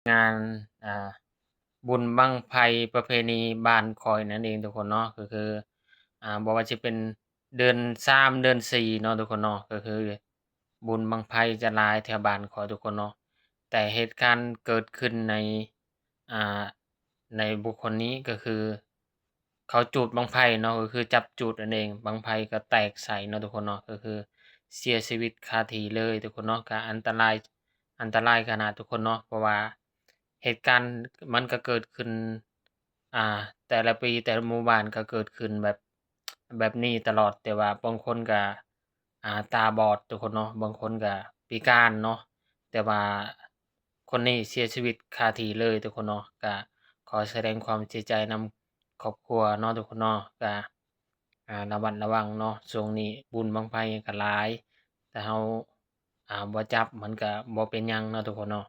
ງານ ອ່າ ບຸນບັ້ງໄຟປະເພນີບ້ານຂ້ອຍນັ້ນເອງທຸກຄົນເນາະ ກໍຄື ອ່າ ບໍ່ວ່າຊິເປັນເດືອນສາມ ເດືອນສີ່ເນາະທຸກຄົນເນາະ ກໍຄືບຸນບັ້ງໄຟຈະຫຼາຍແຖວບ້ານຂ້ອຍທຸກຄົນເນາະ ແຕ່ເຫດການເກີດຂຶ້ນໃນ ອ່າ ໃນບຸກຄົນນີ້ກໍຄື ເຂົາຈູດບັ້ງໄຟເນາະ ກໍຄືຈັບຈູດນັ້ນເອງ ບັ້ງໄຟກໍແຕກໃສ່ເນາະທຸກຄົນເນາະ ກໍຄືເສຍຊີວິດຄາທີ່ເລີຍທຸກຄົນເນາະ ກໍອັນຕະລາຍ ອັນຕະລາຍຂະໜາດທຸກຄົນເນາະ ເພາະວ່າເຫດການມັນກໍເກີດຂຶ້ນ ອ່າ ແຕ່ລະປີ ແຕ່ລະໝູ່ບ້ານກໍເກີດຂຶ້ນແບບ ແບບນີ້ຕະຫຼອດ ແຕ່ວ່າບາງຄົນກໍ ອ່າ ຕາບອດທຸກຄົນເນາະ ບາງຄົນກໍພິການເນາະ ແຕ່ວ່າຄົນນີ້ເສຍຊີວິດຄາທີ່ເລີຍທຸກຄົນເນາະ ກໍຂໍສະແດງຄວາມເສຍໃຈນຳຄອບຄົວເນາະທຸກຄົນເນາະ ກໍ ອ່າ ລະມັດລະວັງເນາະ ຊ່ວງນີ້ບຸນບັ້ງໄຟກໍຫຼາຍ ຖ້າເຮົາ ອ່າ ບໍ່ຈັບມັນກໍບໍ່ເປັນຫຍັງເນາະທຸກຄົນເນາະ.